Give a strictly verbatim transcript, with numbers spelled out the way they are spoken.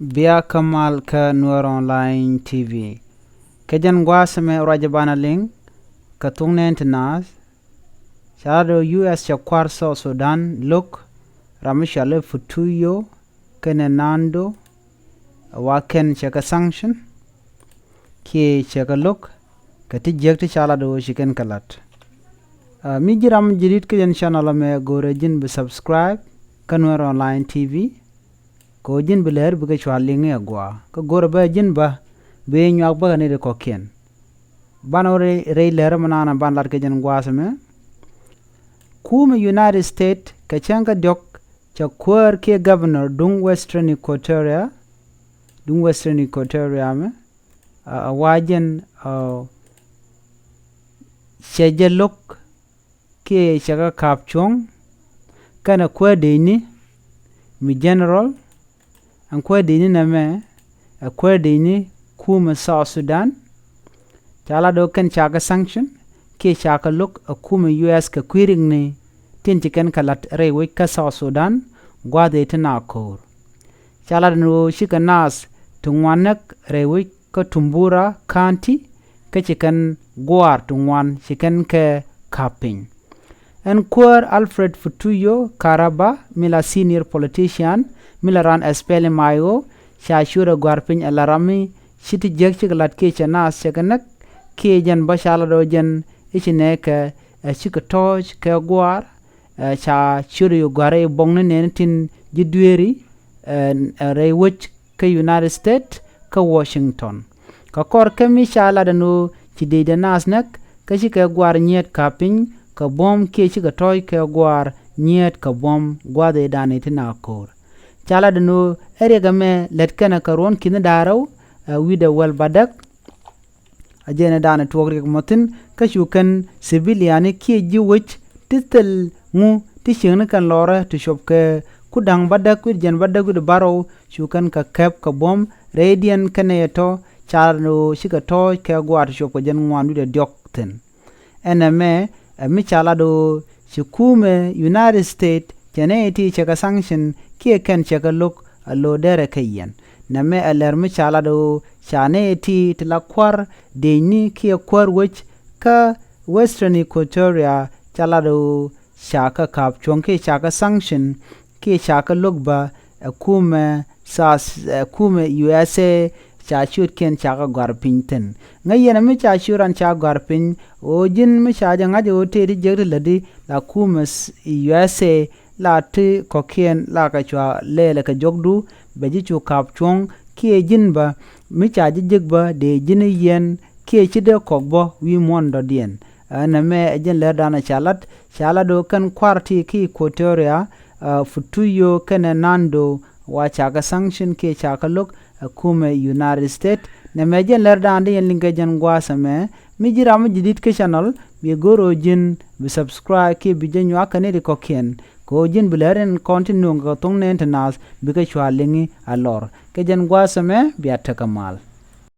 Bia kä mal kä Nuer Online T V. Kä jɛn gua̱a̱th ɛmɛ ruac banɛ liŋ kɛ thuk nɛn ti naath. Ca lat ɣöö U S cɛ kua̱r South Sudan lo̱k ram mi cɔal i̱ Futuyo kɛnɛ Nando, ɛ wa kɛn cɛ kɛ sanction kiɛ cɛ kɛ lo̱k kɛ ti jiäk ti ca lat ɣöö ci kɛn kɛ la̱t. Ɛ, mi ji̱ ram jadid kä jɛn channel ɛmɛ, go̱rɛ ji̱n bi subscribe kä Nuer Online T V. Kɛ ɣöö ji̱n bi lɛr bikɛ cua liŋ i̱ agua. Kä go̱rɛ bä ji̱n bä bi nyuak bä kɛ nɛy ti kɔ̱kiɛn. Banɛ wä rɛy, rɛy lɛr mi naan banɛ lat kɛ jɛn gua̱a̱th ɛmɛ. Kumɛ United States kɛ cäŋ kä diɔ̱k cɛ kuäär kiɛ governor duŋ Western Equatoria, duŋ Western Equatoria mɛ, a, a wa jɛn, a, cɛ jɛ lo̱k kiɛ cɛ kɛ ka̱p cuɔ̱ŋ kɛnɛ kuäär dëëcni mi general. Ɛn kuäär dëëcni nɛmɛ ɛ kuäär dëëcni kumɛ South Sudan. Ca lat ɣöö kɛn ca kɛ sanction kiɛ ca kɛ lo̱k ɛ kumɛ U S kɛ kui̱ rikni tin ci kɛn kɛ la̱t rɛy wec kä South Sudan gua̱a̱th ëë ti na ko̱o̱r. Ca lat ɛn ɣöö cikɛ naath ti ŋuan näk rɛy wec kä Tumbura County, kä ci kɛn gua̱a̱r ti ŋuan ci kɛn kɛ ka̱p piny. Ɛn kuäär Alfred Futuyo Karaba, mi la senior politician, mi la ran S P L M I O, ca ciöt ɛ gua̱r piny ɛ la ram mi ci ti jiäk cikɛ la̱t kiɛ cɛ naath cɛ kɛ näk, kiɛ jɛn bä ca lat ɣöö jɛn i̱ ci nɛɛkɛ, ɛ, cikɛ tɔ̱ɔ̱c kɛ gua̱a̱r, ɛ, ca ciöt ɛ gua̱r i̱ buɔ̱kni nɛɛni tin ji̱ dueeri, ɛ, ɛ, rɛy wec kä United States kä Washington. Kä kɔr kä mi ca lat ɛn ɣöö ci dëëcdɛ naath näk, kä cikɛ gua̱a̱r nyiet ka̱p piny kɛ buɔ̱m kiɛ cikɛ tɔ̱ɔ̱c kɛ gua̱a̱r nyiet kɛ buɔ̱m gua̱a̱th ëëdan ëë ti na ko̱o̱r. Ca lat ɛn ɣöö ɛ riɛk ɛmɛ lät kɛnɛ kɛ ruɔ̱n ki̱ni da̱ŋ rɛw, ɛ, wi̱cdɛ wäl bädäk. A jɛn ɛ da̱a̱n ɛ tuɔɔk riɛk mɔ thi̱n kä cu kɛn civilian kiɛ ji̱ wec ti thil ŋu ti ciëŋni kɛn lɔrɛ ti cuɔp kɛ ku da̱ŋ bädäk wi̱cdɛ jɛn bädäk wi̱cdɛ bärɔw cu kɛn kɛ kɛp kɛ buɔ̱m rɛydiɛn kɛnɛ yɛ tɔ̱ ca lat ɛn ɣöö cikɛ tɔ̱ɔ̱c kɛ gua̱a̱r ti cuɔp kɛ jɛn ŋuan wi̱cdɛ diɔ̱k thi̱n. Ɛn ɛmɛ ɛ mi ca lat ɣöö ci kumɛ United States cɛ nɛy ti cɛ kɛ sanction kiɛ kɛn cɛ kɛ lo̱k a lo̱ derɛ kɛ yɛn. Nɛmɛ ɛ lɛr mi ca lat ɣöö ca nɛy ti ti la kua̱r dëëcni kiɛ kuäär wec kä Western Equatoria ca lat ɣöö ca kɛ ka̱p cuɔ̱ŋ kiɛ ca kɛ sanction kiɛ ca kɛ lo̱k bä ɛ kumɛ South, ɛ kumɛ U S A ca ciötkiɛn ca kɛ gɔ̱a̱r piny thi̱n. Ŋäc yɛn ɛ mi ca ciöt ran ca gɔ̱a̱r piny ɣöö ji̱n mi ca jɛ ŋa̱c ɣöö tëë ti jiäk ti lätdi la kumɛ s-, U S A la ti kɔ̱kiɛn la kɛ cua lɛɛlɛ kɛ jɔkdu bɛ ji̱ cu ka̱p cuɔ̱ŋ kiɛ ji̱n bä mi ca ji̱ jiäk bä dee ji̱n i̱ yɛn kiɛ ci dee kɔk bä wi̱i̱ muɔ̱ɔ̱n dɔ̱diɛn. Ɛn ɛmɛ ɛ jɛn lɛr da̱a̱n ɛ ca lat, ca lat ɣöö kɛn kua̱r ti ki Equatoria, ɛ, Futuyo kɛnɛ Nando wa ca kɛ sanction kiɛ ca kɛ lo̱k ɛ kumɛ United States. Nɛmɛ jɛn lɛr da̱a̱n di yɛn liŋ kɛ jɛn gua̱a̱th ɛmɛ. Mi ji̱ ram mi ji̱ di̱t kä channel, bi go̱r ɣöö ji̱n bi subscribe kiɛ bi jɛ nyuak kɛ nɛy ti kɔ̱kiɛn. Kɛ ɣöö ji̱n bi lɛr in kɔn ti nööŋ kɛ thok nɛɛni ti naath bikɛ cua liŋi a lɔr. Kɛ jɛn gua̱a̱th ɛmɛ bia tekɛ mal.